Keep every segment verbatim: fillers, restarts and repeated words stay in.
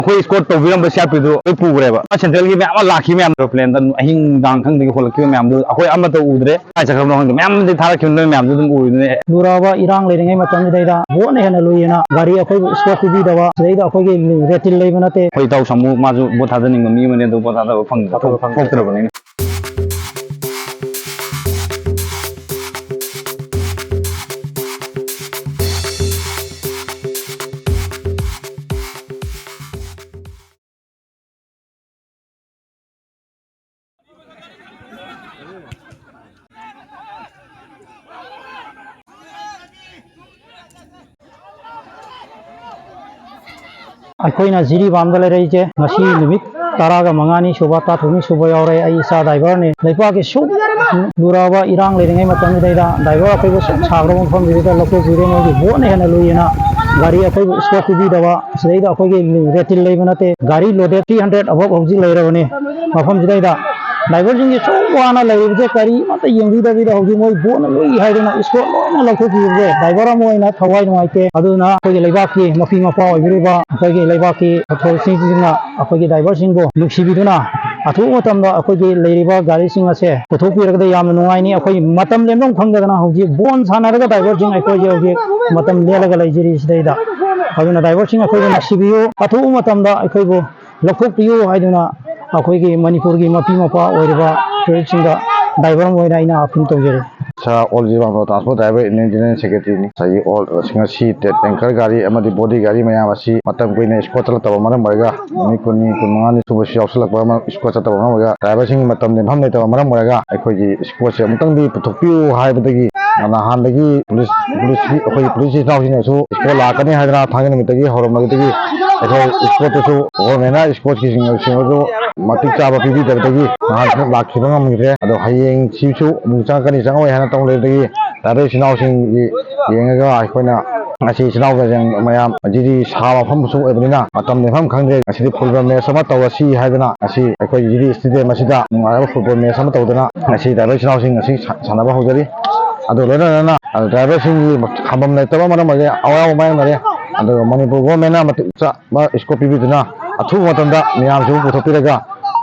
ꯑꯩꯈꯣꯏ escort ꯇꯧꯕꯤꯔꯝꯕ C R P ꯗꯨ ꯂꯣꯏ ꯄꯨꯈ꯭ꯔꯦꯕ꯫ Central ꯒꯤ ꯃꯌꯥꯝ ꯑꯃ ꯂꯥꯛꯈꯤ ꯃꯌꯥꯝꯗꯣ, aeroplane ꯗ ꯑꯍꯤꯡ ꯅꯨꯡꯗꯥꯡ ꯈꯪꯗꯒꯩ ꯍꯣꯜꯂꯛꯈꯤꯕ ꯃꯌꯥꯝꯗꯨ ꯑꯩꯈꯣꯏ ꯑꯃꯠꯇ ꯎꯗ꯭ꯔꯦ꯫ ꯀꯥꯏ ꯆꯠꯈ꯭ꯔꯕꯅꯣ ꯈꯪꯗꯦ꯫ ꯃꯌꯥꯝ ꯑꯃꯗꯤ ꯊꯥꯔꯛꯈꯤꯕꯅꯤ, ꯅꯣꯏ ꯃꯌꯥꯝꯁꯨ ꯑꯗꯨꯝ ꯎꯔꯤꯗꯨꯅꯦ꯫ ꯂꯨꯔꯕ ꯏꯔꯥꯡ ꯂꯩꯔꯤꯉꯩ ꯃꯇꯝꯁꯤꯗꯩꯗ vote ꯅ ꯍꯦꯟꯅ ꯂꯨꯏꯌꯦꯅ ꯒꯥꯔꯤ ꯑꯩꯈꯣꯏꯕꯨ escort ꯄꯤꯕꯤꯗꯕ, ꯁꯤꯗꯩꯗ ꯑꯩꯈꯣꯏꯒꯤ ꯔꯦꯇꯤꯜ ꯂꯩꯕ ꯅꯠꯇꯦ꯫ ꯑꯩꯈꯣꯏ ꯏꯇꯥꯎ ꯁꯥꯃꯨ, ꯃꯥꯁꯨ vote ꯊꯥꯗꯅꯤꯡꯕ ꯃꯤ ꯑꯃꯅꯤ, ꯑꯗꯨ vote ꯊꯥꯗꯕ ꯐꯪꯗ꯭ꯔꯦ꯫ ꯊꯥꯗꯕ ꯐꯪꯗ꯭ꯔꯦ꯫ ꯊꯣꯛꯇ꯭ꯔꯕꯅꯤꯅ꯫ ꯑꯩꯈꯣꯏꯅ ꯖꯤꯔꯤꯕꯥꯝꯗ ꯂꯩꯔꯛꯏꯁꯦ ꯉꯁꯤ ꯅꯨꯃꯤꯠ ꯇꯔꯥꯒ ꯃꯉꯥꯅꯤ ꯁꯨꯕ, ꯇꯔꯥꯇꯔꯨꯛꯅꯤ ꯁꯨꯕ ꯌꯥꯎꯔꯦ꯫ ꯑꯩ ꯏꯁꯥ driver ꯅꯤ꯫ ꯂꯩꯕꯥꯛꯀꯤ ꯁꯨꯛ ꯂꯨꯔꯕ ꯏꯔꯥꯡ ꯂꯩꯔꯤꯉꯩ ꯃꯇꯝꯁꯤꯗꯩꯗ driver ꯑꯩꯈꯣꯏꯕꯨ ꯁꯨꯛ ꯁꯥꯈ꯭ꯔꯕ ꯃꯐꯝꯁꯤꯗꯩꯗ ꯂꯧꯊꯣꯛꯄꯤꯔꯦ꯫ ꯃꯣꯏꯒꯤ vote ꯅ ꯍꯦꯟꯅ ꯂꯨꯏꯌꯦꯅ ꯒꯥꯔꯤ ꯑꯩꯈꯣꯏꯕꯨ escort ꯄꯤꯕꯤꯗꯕ, ꯁꯤꯗꯩꯗ ꯑꯩꯈꯣꯏꯒꯤ ꯔꯦꯇꯤꯜ ꯂꯩꯕ ꯅꯠꯇꯦ, ꯒꯥꯔꯤ loaded three hundred above ꯍꯧꯖꯤꯛ ꯂꯩꯔꯕꯅꯤ꯫ ꯃꯐꯝꯁꯤꯗꯩꯗ driver ꯁꯤꯡꯒꯤ ꯁꯨꯛ ꯋꯥꯅ ꯂꯩꯔꯤꯕꯁꯦ ꯀꯔꯤ ꯑꯃꯠꯇ ꯌꯦꯡꯕꯤꯗꯕꯤꯗ ꯍꯧꯖꯤꯛ ꯃꯣꯏ vote ꯅ ꯂꯨꯏ ꯍꯥꯏꯗꯅ escort ꯂꯣꯏꯅ ꯂꯧꯊꯣꯛꯄꯤꯕꯁꯦ driver ꯑꯃ ꯑꯣꯏꯅ ꯊꯋꯥꯏ ꯅꯨꯡꯉꯥꯏꯇꯦ꯫ ꯑꯗꯨꯅ ꯑꯩꯈꯣꯏꯒꯤ ꯂꯩꯕꯥꯛꯀꯤ ꯃꯄꯤ ꯃꯄꯥ ꯑꯣꯏꯕꯤꯔꯤꯕ ꯑꯩꯈꯣꯏꯒꯤ ꯂꯩꯕꯥꯛꯀꯤ ꯑꯊꯣꯔꯤꯇꯤꯁꯤꯡꯅ ꯑꯩꯈꯣꯏꯒꯤ driver ꯁꯤꯡꯕꯨ ꯅꯨꯡꯁꯤꯕꯤꯗꯨꯅ ꯑꯊꯨꯕ ꯃꯇꯝꯗ ꯑꯩꯈꯣꯏꯒꯤ ꯂꯩꯔꯤꯕ ꯒꯥꯔꯤꯁꯤꯡ ꯑꯁꯦ ꯄꯨꯊꯣꯛꯄꯤꯔꯒꯗꯤ ꯌꯥꯝꯅ ꯅꯨꯡꯉꯥꯏꯅꯤ꯫ ꯑꯩꯈꯣꯏ ꯃꯇꯝ ꯂꯦꯟꯐꯝ ꯈꯪꯗꯗꯅ ꯍꯧꯖꯤꯛ ꯕꯣꯟ ꯁꯥꯟꯅꯔꯒ driver ꯁꯤꯡ ꯑꯩꯈꯣꯏꯁꯦ ꯍꯧꯖꯤꯛ ꯃꯇꯝ ꯂꯦꯜꯂꯒ ꯂꯩꯖꯔꯤ꯫ ꯁꯤꯗꯩꯗ ꯑꯗꯨꯅ driver ꯁꯤꯡ ꯑꯩꯈꯣꯏꯕꯨ ꯅꯨꯡꯁꯤꯕꯤꯌꯨ꯫ ꯑꯊꯨꯕ ꯃꯇꯝꯗ ꯑꯩꯈꯣꯏꯕꯨ ꯂꯧꯊꯣꯛꯄꯤꯌꯨ ꯍꯥꯏꯗꯨꯅ ꯑꯩꯈꯣꯏꯒꯤ ꯃꯅꯤꯄꯨꯔꯒꯤ ꯃꯄꯤ ꯃꯄꯥ ꯑꯣꯏꯔꯤꯕ ꯇꯨꯔꯤꯁꯁꯤꯡꯗ driver ꯑꯃ ꯑꯣꯏꯅ ꯑꯩꯅ appeal ꯇꯧꯖꯔꯤ꯫ Sir, all Ziribam Road Transport Driver Union General Secretary ꯅꯤ꯫ ꯉꯁꯥꯏꯒꯤ all, ꯉꯁꯤ tanker ꯒꯥꯔꯤ ꯑꯃꯗꯤ body ꯒꯥꯔꯤ ꯃꯌꯥꯝ ꯑꯁꯤ ꯃꯇꯝ ꯀꯨꯏꯅ escort ꯆꯠꯂꯛꯇꯕ ꯃꯔꯝ ꯑꯣꯏꯔꯒ, ꯅꯨꯃꯤꯠ ꯀꯨꯟꯅꯤ, ꯀꯨꯟꯃꯉꯥꯅꯤ ꯁꯨꯕꯁꯨ ꯌꯥꯎꯁꯜꯂꯛꯄ ꯑꯃ escort ꯆꯠꯇꯕ ꯃꯔꯝ ꯑꯣꯏꯔꯒ, driver ꯁꯤꯡꯒꯤ ꯃꯇꯝ ꯂꯦꯟꯐꯝ ꯂꯩꯇꯕ ꯃꯔꯝ ꯑꯣꯏꯔꯒ, ꯑꯩꯈꯣꯏꯒꯤ escort ꯁꯦ ꯑꯃꯨꯛꯇꯪꯗꯤ ꯄꯨꯊꯣꯛꯄꯤꯌꯨ ꯍꯥꯏꯕꯗꯒꯤ ꯅꯍꯥꯟꯗꯒꯤ police, police ꯀꯤ, ꯑꯩꯈꯣꯏꯒꯤ police ꯏꯆꯤꯟ ꯏꯅꯥꯎꯁꯤꯡꯅꯁꯨ escort ꯂꯥꯛꯀꯅꯤ ꯍꯥꯏꯗꯅ ꯊꯥꯡꯖ ꯅꯨꯃꯤꯠꯇꯒꯤ ꯍꯧꯔꯝꯕꯗꯒꯤ ꯑꯩꯈꯣꯏ escort ꯇꯨꯁꯨ government ꯅ escort ꯀꯤ ꯁꯤꯡ ꯑꯗꯨ ꯃꯇꯤꯛ ꯆꯥꯕ ꯄꯤꯕꯤꯗꯕꯗꯒꯤ ꯅꯍꯥꯟ ꯂꯥꯛꯈꯤꯕ ꯉꯝꯈꯤꯗ꯭ꯔꯦ꯫ ꯑꯗꯣ ꯍꯌꯦꯡꯁꯤꯁꯨ ꯑꯃꯨꯛ ꯆꯪꯉꯛꯀꯅꯤ, ꯆꯪꯉꯛꯑꯣꯏ ꯍꯥꯏꯅ ꯇꯧ ꯂꯩꯕꯗꯒꯤ driver ꯏꯆꯤꯟ ꯏꯅꯥꯎꯁꯤꯡꯒꯤ ꯌꯦꯡꯉꯒ ꯑꯩꯈꯣꯏꯅ ꯉꯁꯤ ꯏꯆꯤꯟ ꯏꯅꯥꯎ ꯃꯌꯥꯝ ꯖꯤꯔꯤ ꯁꯥꯕ ꯃꯐꯝꯁꯨ ꯑꯣꯏꯕꯅꯤꯅ ꯃꯇꯝ ꯂꯦꯟꯐꯝ ꯈꯪꯗ꯭ꯔꯦ꯫ ꯉꯁꯤꯗꯤ football match ꯑꯃ ꯇꯧꯔꯁꯤ ꯍꯥꯏꯗꯅ ꯉꯁꯤ ꯑꯩꯈꯣꯏ ꯖꯤꯔꯤ stadium ꯑꯁꯤꯗ ꯅꯨꯡꯉꯥꯏꯔꯕ football match ꯑꯃ ꯇꯧꯗꯅ ꯉꯁꯤ driver ꯏꯆꯤꯟ ꯏꯅꯥꯎꯁꯤꯡ ꯉꯁꯤ ꯁꯥ-, ꯁꯥꯟꯅꯕ ꯍꯧꯖꯔꯤ꯫ ꯑꯗꯨ ꯂꯣꯏꯅꯅ driver ꯁꯤꯡꯒꯤ ꯈꯥꯝꯕꯝ ꯂꯩꯇꯕ ꯃꯔꯝ ꯑꯣꯏꯔꯒ ꯑꯋꯥꯕ ꯃꯥꯌꯣꯛꯅꯔꯦ꯫ ꯑꯗꯨꯒ ꯃꯅꯤꯄꯨꯔ ꯒꯣꯔꯃꯦꯟꯅ ꯃꯇꯤꯛ ꯆꯥꯕ ꯁ꯭ꯀꯣꯞ ꯄꯤꯕꯤꯗꯨꯅ ꯑꯊꯨꯕ ꯃꯇꯝꯗ ꯃꯌꯥꯝꯁꯤꯕꯨ ꯄꯨꯊꯣꯛꯄꯤꯔꯒ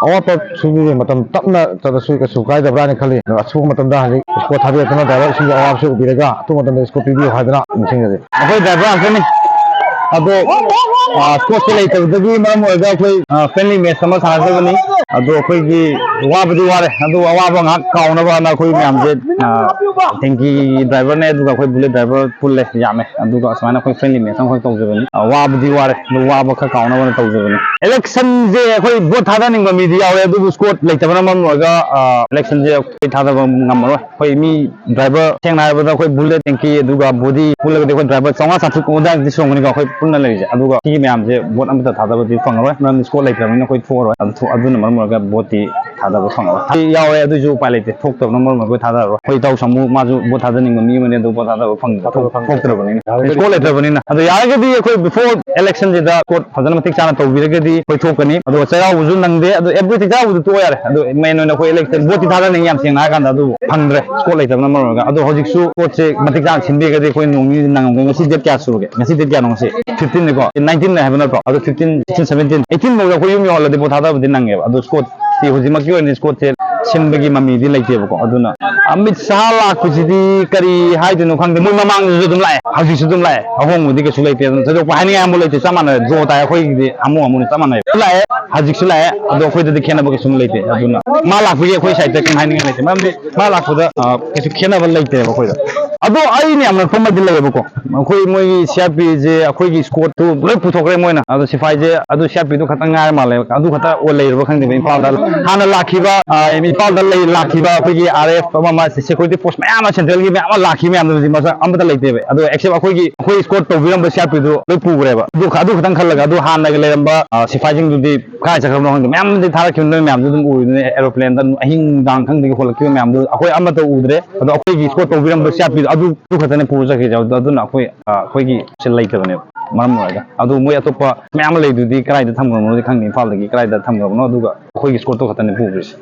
ꯑꯋꯥꯠꯄ ꯁꯨꯕꯤꯕꯒꯤ ꯃꯇꯝ ꯇꯞꯅ ꯆꯠꯂꯁꯨ ꯀꯩꯁꯨ ꯀꯥꯏꯗꯕ꯭ꯔꯥ ꯍꯥꯏꯅ ꯈꯜꯂꯤ꯫ ꯑꯗꯣ ꯑꯊꯨꯕ ꯃꯇꯝꯗ ꯍꯧꯖꯤꯛ ꯁ꯭ꯀꯣꯠ ꯊꯥꯕꯤꯔꯛꯇꯨꯅ ꯗ꯭ꯔꯥꯏꯚꯔꯁꯤꯡꯒꯤ ꯑꯋꯥꯕꯁꯨ ꯎꯕꯤꯔꯒ ꯑꯊꯨꯕ ꯃꯇꯝꯗ ꯁ꯭ꯀꯣꯠ ꯄꯤꯕꯤꯌꯨ ꯍꯥꯏꯗꯨꯅ ꯅꯤꯡꯁꯤꯡꯖꯔꯤ꯫ ꯑꯩꯈꯣꯏ ꯗ꯭ꯔꯥꯏꯚꯔ ꯉꯥꯛꯇꯅꯤ꯫ ꯑꯗꯣ, ꯑ, ꯁ꯭ꯀꯣꯠꯁꯦ ꯂꯩꯇꯕꯗꯒꯤ ꯃꯔꯝ ꯑꯣꯏꯔꯒ ꯑꯩꯈꯣꯏ, ꯑ, ꯐ꯭ꯔꯦꯟꯂꯤ ꯃꯦꯠꯆ ꯑꯃ ꯁꯥꯟꯅꯖꯕꯅꯤ꯫ ꯑꯗꯣ ꯑꯩꯈꯣꯏꯒꯤ ꯋꯥꯕꯗꯤ ꯋꯥꯔꯦ, ꯑꯗꯨ ꯑꯋꯥꯕ ꯉꯥꯏꯍꯥꯛ ꯀꯥꯎꯅꯕꯅ ꯑꯩꯈꯣꯏ ꯃꯌꯥꯝꯁꯦ, ꯑ, ꯇꯦꯡꯀꯤ ꯗ꯭ꯔꯥꯏꯚꯔꯅꯦ, ꯑꯗꯨꯒ ꯑꯩꯈꯣꯏ ꯕꯨꯂꯦꯠ ꯗ꯭ꯔꯥꯏꯚꯔ ꯄꯨꯜꯂꯦ, ꯌꯥꯝꯃꯦ꯫ ꯑꯗꯨꯒ ꯁꯨꯃꯥꯏꯅ ꯑꯩꯈꯣꯏ ꯐ꯭ꯔꯦꯟꯂꯤ ꯃꯦꯠꯆ ꯑꯃꯈꯛ ꯇꯧꯖꯕꯅꯤ꯫ ꯑ, ꯋꯥꯕꯗꯤ ꯋꯥꯔꯦ, ꯑꯗꯨ ꯋꯥꯕ ꯈꯔ ꯀꯥꯎꯅꯕꯅ ꯇꯧꯖꯕꯅꯤ꯫ ꯏꯂꯦꯛꯁꯟꯁꯦ ꯑꯩꯈꯣꯏ ꯚꯣꯠ ꯊꯥꯗꯅꯤꯡꯕ ꯃꯤꯗꯤ ꯌꯥꯎꯔꯦ, ꯑꯗꯨꯕꯨ ꯁ꯭ꯀꯣꯠ ꯂꯩꯇꯕꯅ ꯃꯔꯝ ꯑꯣꯏꯔꯒ, ꯑ, ꯏꯂꯦꯛꯁꯟꯁꯦ ꯑꯩꯈꯣꯏ ꯊꯥꯗꯕ ꯉꯝꯃꯔꯣꯏ꯫ ꯑꯩꯈꯣꯏ ꯃꯤ ꯗ꯭ꯔꯥꯏꯚꯔ, ꯁꯦꯡꯅ ꯍꯥꯏꯔꯕꯗ, ꯑꯩꯈꯣꯏ ꯕꯨꯂꯦꯠ ꯇꯦꯡꯀꯤ, ꯑꯗꯨꯒ ꯕꯣꯗꯤ ꯄꯨꯜꯂꯒꯗꯤ ꯑꯩꯈꯣꯏ ꯗ꯭ꯔꯥꯏꯚꯔ ꯆꯥꯝꯃꯉꯥ ꯆꯥꯇ꯭ꯔꯨꯛ ꯑꯗꯨꯋꯥꯏꯗꯤ ꯁꯨꯔꯝꯒꯅꯤꯀꯣ, ꯑꯩꯈꯣꯏ ꯄꯨꯟꯅ ꯂꯩꯔꯤꯁꯦ꯫ ꯑꯗꯨꯒ ꯁꯤꯒꯤ ꯃꯌꯥꯝꯁꯦ ꯚꯣꯠ ꯑꯃꯠꯇ ꯊꯥꯗꯕꯗꯤ ꯐꯪꯉꯔꯣꯏ, ꯃꯔꯝꯗꯤ ꯁ꯭ꯀꯣꯠ ꯂꯩꯇ꯭ꯔꯕꯅꯤꯅ ꯑꯩꯈꯣꯏ ꯊꯣꯛꯑꯔꯣꯏ꯫ ꯑꯗꯨ ꯊꯣꯛ-, ꯑꯗꯨꯅ ꯃꯔꯝ ꯑꯣꯏꯔꯒ ꯚꯣꯠꯇꯤ ꯊꯥꯗꯕ ꯐꯪꯉꯔꯣꯏ꯫ ꯁꯤ ꯌꯥꯎꯔꯦ, ꯑꯗꯨꯏꯁꯨ ꯎꯄꯥꯏ ꯂꯩꯇꯦ, ꯊꯣꯛꯇꯕꯅ ꯃꯔꯝ ꯑꯣꯏꯔꯒ ꯑꯩꯈꯣꯏ ꯊꯥꯗꯔꯔꯣꯏ꯫ ꯑꯩꯈꯣꯏ ꯏꯇꯥꯎ ꯁꯥꯃꯨ, ꯃꯥꯁꯨ ꯚꯣꯠ ꯊꯥꯗꯅꯤꯡꯕ ꯃꯤ ꯑꯃꯅꯤ, ꯑꯗꯨ ꯚꯣꯠ ꯊꯥꯗꯕ ꯐꯪꯗ꯭ꯔꯦ, ꯊꯣꯛ-, ꯊꯣꯛꯇ꯭ꯔꯕꯅꯤꯅ, ꯁ꯭ꯀꯣꯠ ꯂꯩꯇ꯭ꯔꯕꯅꯤꯅ꯫ ꯑꯗꯣ ꯌꯥꯔꯒꯗꯤ ꯑꯩꯈꯣꯏ before election ꯁꯤꯗ ꯁ꯭ꯀꯣꯠ ꯐꯖꯅ ꯃꯇꯤꯛ ꯆꯥꯅ ꯇꯧꯕꯤꯔꯒꯗꯤ ꯑꯩꯈꯣꯏ ꯊꯣꯛꯀꯅꯤ꯫ ꯑꯗꯣ ꯆꯩꯔꯥꯎꯕꯁꯨ ꯅꯪꯗꯦ, ꯑꯗꯣ everything, ꯆꯩꯔꯥꯎꯕꯗꯨ ꯇꯣꯛꯑꯣ ꯌꯥꯔꯦ꯫ ꯑꯗꯣ main ꯑꯣꯏꯅ ꯑꯩꯈꯣꯏ election, ꯚꯣꯠꯇꯤ ꯊꯥꯗꯅꯤꯡꯉꯤ, ꯌꯥꯝ ꯁꯦꯡꯅ ꯍꯥꯏꯔ ꯀꯥꯟꯗ, ꯑꯗꯨꯕꯨ ꯐꯪꯗ꯭ꯔꯦ, ꯁ꯭ꯀꯣꯠ ꯂꯩꯇꯕꯅ ꯃꯔꯝ ꯑꯣꯏꯔꯒ꯫ ꯑꯗꯣ ꯍꯧꯖꯤꯛꯁꯨ ꯁ꯭ꯀꯣꯠꯁꯦ ꯃꯇꯤꯛ ꯆꯥꯅ ꯁꯤꯟꯕꯤꯔꯒꯗꯤ ꯑꯩꯈꯣꯏ ꯅꯣꯡ ꯅꯤꯅꯤ ꯅꯪꯉꯝꯒꯅꯤ꯫ ꯉꯁꯤ date ꯀꯌꯥ ꯁꯨꯔꯒꯦ? ꯉꯁꯤ date ꯀꯌꯥꯅꯣ? ꯉꯁꯤ fifteen ꯅꯤꯀꯣ, nineteen ꯅꯦ ꯍꯥꯏꯕ ꯅꯠꯇ꯭ꯔꯣ? ꯑꯗꯣ fifteen, sixteen, seventeen, eighteen ꯐꯥꯎꯗ ꯑꯩꯈꯣꯏ ꯌꯨꯝ ꯌꯧꯍꯜꯂꯗꯤ ꯚꯣꯠ ꯊꯥꯗꯕꯗꯤ ꯅꯪꯉꯦꯕ꯫ ꯑꯗꯣ ꯁ꯭ꯀꯣꯠ ꯁꯤ ꯍꯧꯖꯤꯛꯃꯛꯀꯤ ꯑꯣꯏꯅꯗꯤ ꯁ꯭ꯀꯣꯠꯁꯦ ꯁꯤꯟꯕꯒꯤ ꯃꯃꯤꯗꯤ ꯂꯩꯇꯦꯕꯀꯣ꯫ ꯑꯗꯨꯅ ꯑꯃꯤꯠ ꯁꯥꯍ ꯂꯥꯛꯄꯁꯤꯗꯤ ꯀꯔꯤ ꯍꯥꯏꯗꯣꯏꯅꯣ ꯈꯪꯗꯦ꯫ ꯃꯣꯏ ꯃꯃꯥꯡꯗꯁꯨ ꯑꯗꯨꯝ ꯂꯥꯛꯑꯦ, ꯍꯧꯖꯤꯛꯁꯨ ꯑꯗꯨꯝ ꯂꯥꯛꯑꯦ, ꯑꯍꯣꯡꯕꯗꯤ ꯀꯩꯁꯨ ꯂꯩꯇꯦ꯫ ꯑꯗꯨꯝ ꯊꯣꯏꯗꯣꯛꯄ ꯍꯥꯏꯅꯤꯡꯉꯥꯏ ꯑꯃꯨꯛ ꯂꯩꯇꯦ, ꯆꯞ ꯃꯥꯟꯅꯔꯦ, ꯗ꯭ꯔꯣ ꯇꯥꯏ꯫ ꯑꯩꯈꯣꯏꯒꯤꯗꯤ ꯍꯥꯃꯨ ꯍꯥꯃꯨꯅꯤ, ꯆꯞ ꯃꯥꯟꯅꯩ꯫ ꯂꯥꯛꯑꯦ, ꯍꯧꯖꯤꯛꯁꯨ ꯂꯥꯛꯑꯦ, ꯑꯗꯣ ꯑꯩꯈꯣꯏꯗꯗꯤ ꯈꯦꯠꯅꯕ ꯀꯩꯁꯨꯝ ꯂꯩꯇꯦ꯫ ꯑꯗꯨꯅ ꯃꯥ ꯂꯥꯛꯄꯒꯤ ꯑꯩꯈꯣꯏ ꯁꯥꯏꯠꯇ ꯀꯩꯝ ꯍꯥꯏꯅꯤꯡꯉꯥꯏ ꯂꯩꯇꯦ, ꯃꯔꯝꯗꯤ ꯃꯥ ꯂꯥꯛꯄꯗ, ꯑ, ꯀꯩꯁꯨ ꯈꯦꯠꯅꯕ ꯂꯩꯇꯦꯕ ꯑꯩꯈꯣꯏꯗ꯫ ꯑꯗꯣ ꯑꯩꯅ ꯌꯥꯝꯅ ꯅꯣꯛꯄ ꯑꯃꯗꯤ ꯂꯩꯌꯦꯕꯀꯣ, ꯑꯩꯈꯣꯏ ꯃꯣꯏꯒꯤ ꯁꯤ ꯑꯥꯔ ꯄꯤꯁꯦ ꯑꯩꯈꯣꯏꯒꯤ ꯁ꯭ꯀꯣꯠꯇꯨ ꯂꯣꯏ ꯄꯨꯊꯣꯛꯈ꯭ꯔꯦ ꯃꯣꯏꯅ꯫ ꯑꯗꯣ ꯁꯤꯐꯥꯏꯁꯦ, ꯑꯗꯨ ꯁꯤ ꯑꯥꯔ ꯄꯤꯗꯨ ꯈꯛꯇꯪ ꯉꯥꯏꯔ ꯃꯥꯜꯂꯦ, ꯑꯗꯨ ꯈꯛꯇ ꯑꯣꯏ ꯂꯩꯔꯕ ꯈꯪꯗꯦꯕ ꯏꯝꯐꯥꯜꯗ꯫ ꯍꯥꯟꯅ ꯂꯥꯛꯈꯤꯕ, ꯑ, ꯏꯝꯐꯥꯜꯗ ꯂꯩ, ꯂꯥꯛꯈꯤꯕ ꯑꯩꯈꯣꯏꯒꯤ ꯑꯥꯔ ꯑꯦꯐ ꯑꯃ ꯑꯃ, ꯁꯦꯀ꯭ꯌꯨꯔꯤꯇꯤ ꯐꯣꯔꯁ ꯃꯌꯥꯝ ꯑꯃ, ꯁꯦꯟꯇ꯭ꯔꯦꯜꯒꯤ ꯃꯌꯥꯝ ꯑꯃ ꯂꯥꯛꯈꯤ ꯃꯌꯥꯝꯗꯣ ꯍꯧꯖꯤꯛ ꯃꯁꯛ ꯑꯃꯠꯇ ꯂꯩꯇꯦꯕ꯫ ꯑꯗꯣ except ꯑꯩꯈꯣꯏꯒꯤ, ꯑꯩꯈꯣꯏ ꯁ꯭ꯀꯣꯠ ꯇꯧꯕꯤꯔꯝꯕ ꯁꯤ ꯑꯥꯔ ꯄꯤꯗꯨ ꯂꯣꯏ ꯄꯨꯈ꯭ꯔꯦꯕ꯫ ꯑꯗꯨ, ꯑꯗꯨ ꯈꯛꯇꯪ ꯈꯜꯂꯒ, ꯑꯗꯨ ꯍꯥꯟꯅꯒ ꯂꯩꯔꯝꯕ, ꯑ, ꯁꯤꯐꯥꯏꯁꯤꯡꯗꯨꯗꯤ ꯀꯥꯏ ꯆꯠꯈ꯭ꯔꯕꯅꯣ ꯈꯪꯗꯦ꯫ ꯃꯌꯥꯝ ꯑꯃꯗꯤ ꯊꯥꯔꯛꯈꯤꯕ, ꯅꯣꯏ ꯃꯌꯥꯝꯁꯨ ꯑꯗꯨꯝ ꯎꯔꯤꯗꯨꯅꯦ, ꯑꯦꯔꯣꯄ꯭ꯂꯦꯟꯗ ꯑꯍꯤꯡ ꯅꯨꯡꯗꯥꯡ ꯈꯪꯗꯒꯩ ꯍꯣꯜꯂꯛꯈꯤꯕ ꯃꯌꯥꯝꯗꯨ ꯑꯩꯈꯣꯏ ꯑꯃꯠꯇ ꯎꯗ꯭ꯔꯦ꯫ ꯑꯗꯣ ꯑꯩꯈꯣꯏꯒꯤ ꯁ꯭ꯀꯣꯠ ꯇꯧꯕꯤꯔꯝꯕ ꯁꯤ ꯑꯥꯔ ꯄꯤꯗꯣ ꯑꯗꯨ, ꯑꯗꯨ ꯈꯛꯇꯅꯦ ꯄꯨꯔ ꯆꯠꯈꯤꯁꯦ꯫ ꯑꯗꯨ, ꯑꯗꯨꯅ ꯑꯩꯈꯣꯏ, ꯑ, ꯑꯩꯈꯣꯏꯒꯤ ꯁꯤ ꯂꯩꯇꯕꯅꯦꯕ, ꯃꯔꯝ ꯑꯣꯏꯔꯒ꯫ ꯑꯗꯨ ꯃꯣꯏ ꯑꯇꯣꯞꯄ ꯃꯌꯥꯝ ꯑꯃ ꯂꯩꯗꯨꯗꯤ ꯀꯗꯥꯏꯗ ꯊꯝꯈ꯭ꯔꯕꯅꯣꯗꯤ ꯈꯪꯗꯦ, ꯏꯝꯐꯥꯜꯗꯒꯤ ꯀꯗꯥꯏꯗ ꯊꯝꯈ꯭ꯔꯕꯅꯣ꯫ ꯑꯗꯨꯒ ꯑꯩꯈꯣꯏꯒꯤ ꯁ꯭ꯀꯣꯠꯇꯣ ꯈꯛꯇꯅꯦ ꯄꯨꯈ꯭ꯔꯤꯁꯦ꯫